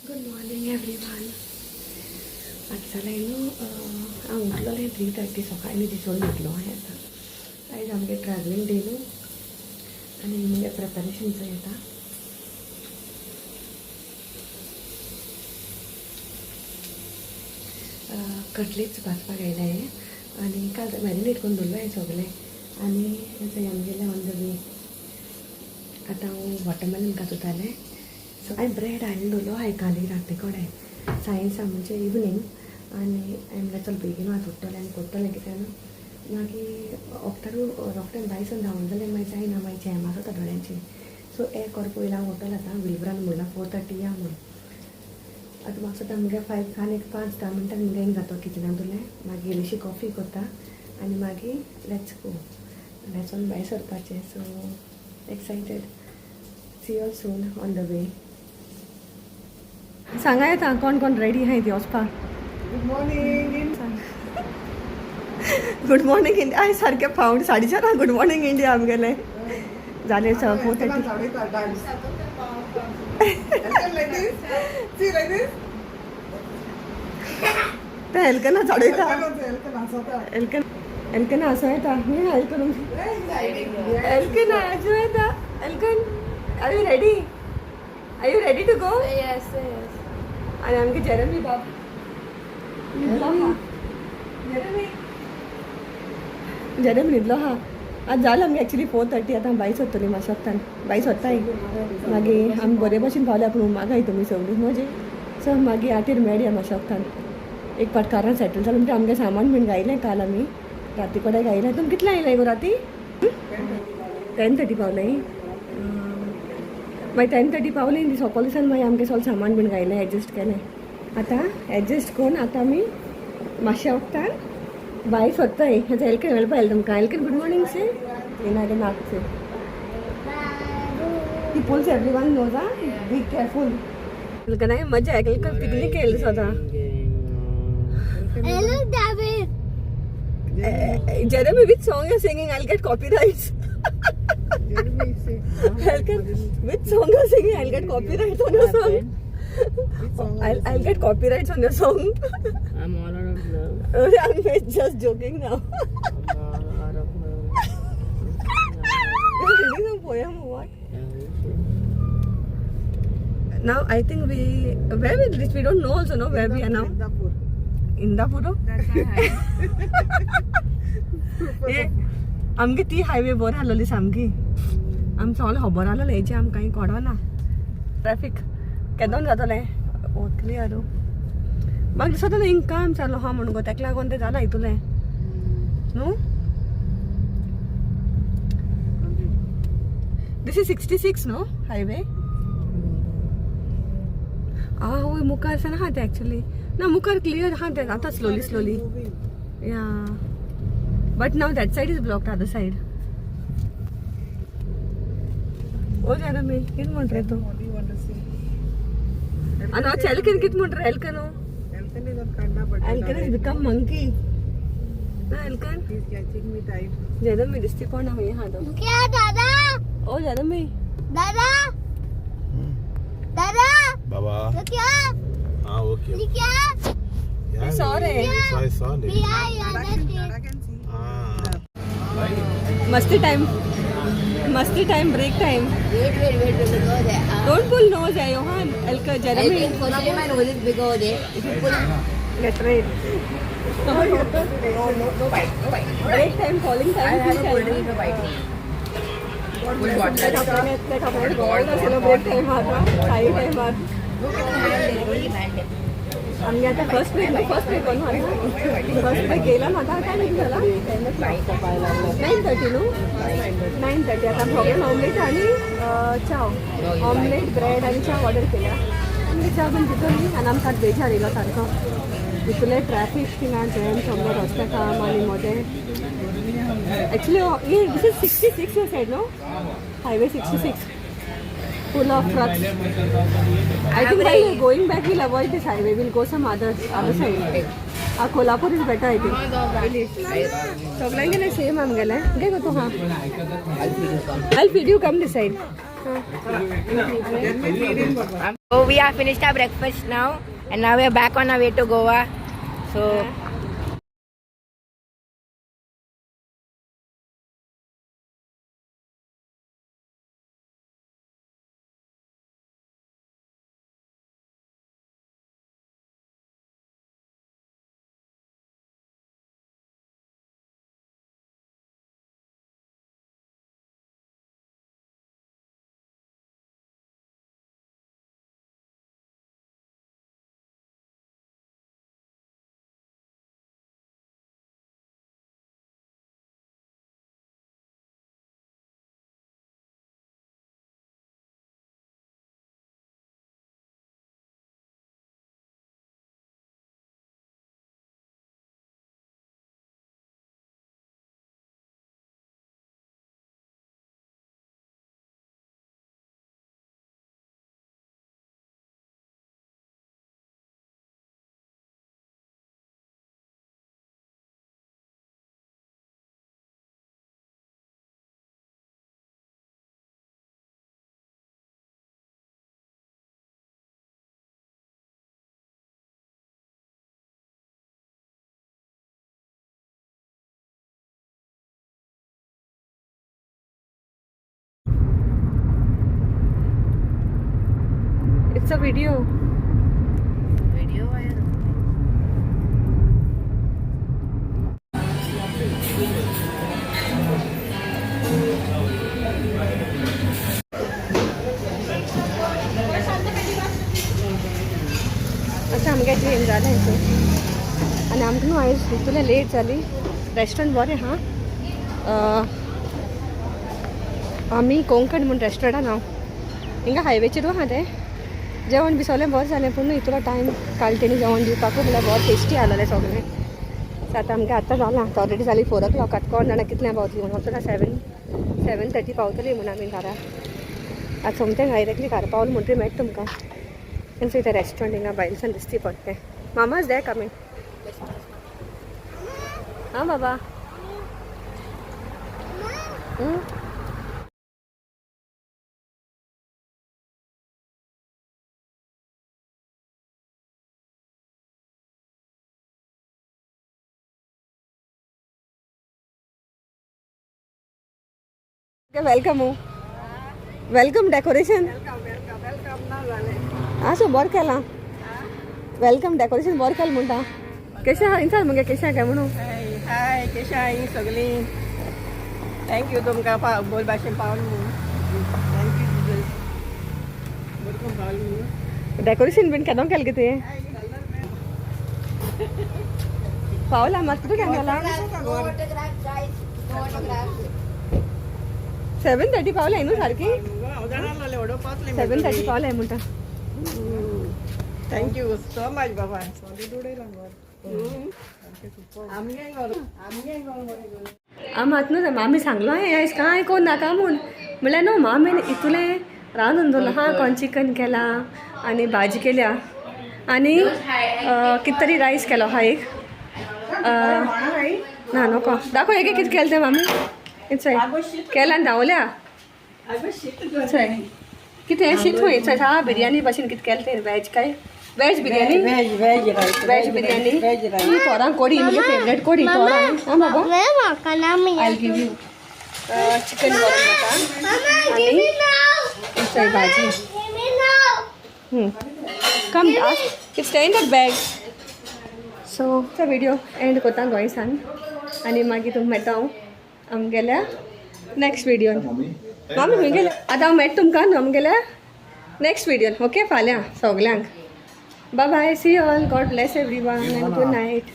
Good morning everyone. आतां जालें न्हू, हांव उठलोलें 3:30 सकाळीं दिसोन उठलो हांवें. आतां आयज आमगे ट्रॅवलिंग डे न्हू आनी मुगे प्रेपरेशन येता. कटलेट्स भाजपाक आयले हांवें आनी काल मॅरिनेट करून दवरलो हांवें सगलें. आनी आतां आमगेलें ऑन the वे. आतां हांव वॉटरमेलन काततालें. सो हांवें ब्रेड हाडून दवरलो हांवें काली राती कडेन सायन्सा, म्हणजे इवनींग. आनी हांवें म्हणल्यार चल बेगीन आतां उठ्ठलें आनी करतलें, कित्याक न्हू मागीर वखदारू रोखडें भायर सून धांवन जाल्यार मागीर जायना, मागीर जॅम आसता दोळ्यांचेर. सो एक वर पयलीं हांव उठोलें. आतां विलबरान म्हणलां 4:30 या म्हूण. आतां म्हाका सुद्दां मुगे 5 आनी एक 5-10 मिनटां मुगे हिंग जातो किचनान तुलें. मागीर इल्लीशी कॉफी करता आनी मागीर let's go, let's on भायर सरपाचें. So excited. See you soon on the way. सांगा येता कोण कोण रेडी आहाय ती वचपाक. Good morning. Good morning India. आयज सारकें पावण 4:30 गुड मॉर्निंग इंडिया आमगेलें जालें 4:30. Dance. Like this. See, like this. तें एलकना चडयता. Elkan नाचता. एलकन एलकन असो येता. मी एलकन एलकन आजू येता. एलकन, are you ready? Are you ready to go? Yes. आणि आमगे जेरमी बाब न्हिदलो आहा. जेरमी, जेरमी न्हिदलो आहा. आतां जालें आमगे एक्चुली 4:30. आतां भायर सोदतली मातशें वखदान भायर सोदताय. मागीर आमी बरे भशेन पावल्या पूण रुमाक गाय तुमी सगळीं न्हू जी. सो मागीर आटेर मेळया मातशें वखदान. एक पाट कारान सेटल जालें म्हणटकीर आमगें सामान बीन गायलें. काल आमी राती कडेन गायलें. तुमी कितलें आयलें गो राती? 10:30 पावलें. मागीर 10:30 पावलीं ती सोकोल दिसान. मागीर आमगें सगळें सामान बीन गायलें, एडजस्ट केलें. आतां एडजस्ट करून आतां आमी मातशें वखदान भायर सोदताय. आतां एलकेन मेळपा आयलें तुमकां. एलकेन, गुड मॉर्निंग से. येना नाक से. He pulls everyone nose, ah. Be careful. एलकन मजा आहे. एलकन पिकनिक केली स्वतः. Hey, look, David. Jeremy, which song you're singing? I'll get copyrights. Jeremy, say. Elkan, which song you're singing? I'll get copyrights on your song. Which song? I'll get copyrights on your song. I'm all out of love. I'm just joking now. I'm all out of love. You're reading a poem or what? Yeah, we should. Now I think we where we reach, we don't know also, no, where we are now. Indapur. Indapur. ए आमगे ती highway बरी आसलेली सामकी. आमकां सगळें खबर आसलेलें हेचें आमकां कांय कळना. ट्रॅफीक केदोन जातलें क्लियर. म्हाका दिसता हिंग काम चालू आहा म्हणून गो, तेका लागून तें जालां हितूलें न्हू. This is 66, no, highway. आ हय, मुखार सान आहा तें एक्चुली ना, मुखार क्लियर आहा तें आतां slowly slowly. Moving. Yeah. But now that side is blocked, other side. Oh, Jeremy, कित म्हणट रे तूं? What do you want to see? आनी हांव एल्कन कित म्हणट रे Alcon? Elkan is on Kanda, but Elkan is become monkey. ना Alcon? He's catching me tight. Jeremy दिसती कोण आहा हा तो. क्या दादा? ओ जेरमी. दादा. दादा. Baba. Look here. Ah, okay. Look here. Yeah, I saw it. I saw it. We are on Dada the can, street. Dada can see. Ah. मस्ती टाइम, मस्ती time, break time. Wait, wait, wait, we will go there. Don't pull nose है Yohan Elka. I Jeremy. think firstly my nose is bigger there. If you pull, Get ready. No, no, no bite, no bite. Break time, calling I time. have a cold drink, no bite me. Full bottle. Break time आता चाय time आता. No, give me hand there, only hand there. आमगे आतां first break न्हू, first break कोण मारता? First break येयला. म्हाका time जाला 9:30 न्हू, 9:30. आतां सगळें ऑमलेट आनी चाव, ऑमलेट ब्रेड आनी चाव ऑर्डर केल्या. आमगे च्या बीन पितली आनी आमकां बेजार येयलो सारको. इतलें ट्रॅफीक थिंगा जॅम सगळें रस्त्या काम आनी मोदें. Actually this is 66 your side, no? Highway 66, full of trucks. I think while going back we'll avoid this highway. We'll go some other side. Kolhapur is better, I think. सगळ्यांगेलें same आमगेलें. घे गो तूं. हां, I'll feed you. Come. I'll feed you. Come this side. So we have finished our breakfast now and now we are back on our way to Goa. So It's a video. Video आहे. आतां आमगे change जालें हितून आनी आमकां न्हू आयज इतलें लेट जाली. रेस्टोरंट बरें आहा. आमी कोंकण म्हूण रेस्टोरंटान हांव हिंगा हायवेचेर आहा तें. जेवण बी सगळें बरें जालें, पूण न्हू इतलो टायम काडलो तेणी जेवण दिवपाकूय म्हणल्यार बरें टेस्टी आसलेलें सगळें. सो आतां आमगें आतां जालां, आतां ऑलरेडी जाली 4 o'clock. आतां कोण जाणा कितल्या पावतली म्हणून. वचून 7, 7:30 पावतली म्हणून आमी घरा. आतां सोमतें डायरेक्टली घरा पावलें म्हणटकीर मेळटा तुमकां. तेंचो इथं रेस्टॉरंट हिंगा भायल्यान दिसती पडटें. मामाच दे कमी. हां बाबा. Welcome हो, welcome decoration. आसूं, बरें केलां. Welcome decoration बरें केलां म्हणटा. केशें आहा विचार मगे, केशें आहा काय म्हणून. हाय, कशें आहाय सगळीं? Thank you तुमकां बरे भाशेन पावल म्हणून. Thank you Jesus, बरें करून पावल म्हणून. डेकोरेशन बीन केदो केलें कितें पावला मात तूं केन्ना गेला? No autograph, guys. No autograph. 7:30 पावलाय न्हू सारकी? हांव जाणा जालें, व्हडो पावतलें. 7:30 पावलाय म्हणटा. Thank you so much बाबा. सॉलीड उडयलां घर. आमगे घर, आमगे घर बरें करून. आम आतां न्हू मामी सांगलो हें आयज कांय कोण नाका म्हूण. म्हणल्यार न्हू मामीन इतलें रांदून दवरलां हा. कोण चिकन केलां आनी भाजी केल्या आनी कितें तरी रायस केलो हा एक. ना नको दाखव एक कितें केलें तें मामी. चय केलां आनी धांवल्या. चय कितें शीत खंय चय हा. बिरयानी भाशेन कितें केलें तें. वेज काय veg biryani? Veg, veg rice. Veg biryani. Veg rice. ही तोरां कोडी, म्हगे फेवरेट कोडी तोरां. हां बाबा. Mama, I'll give you chicken गरम म्हाका. Mama, give me now. चय भाजी. Give me now. Come, ask. It's in that bag. So तो व्हिडिओ एंड करता गोंयसान आनी मागीर तुमकां मेळटा हांव आमगेल्या नेक्स्ट व्हिडियोन. मामी खंय गेल्या? आतां हांव मेळटा तुमकां न्हू आमगेल्या नेक्स्ट व्हिडियोन. ओके, फाल्यां सगल्यांक bye bye, see all, God bless everyone and good night.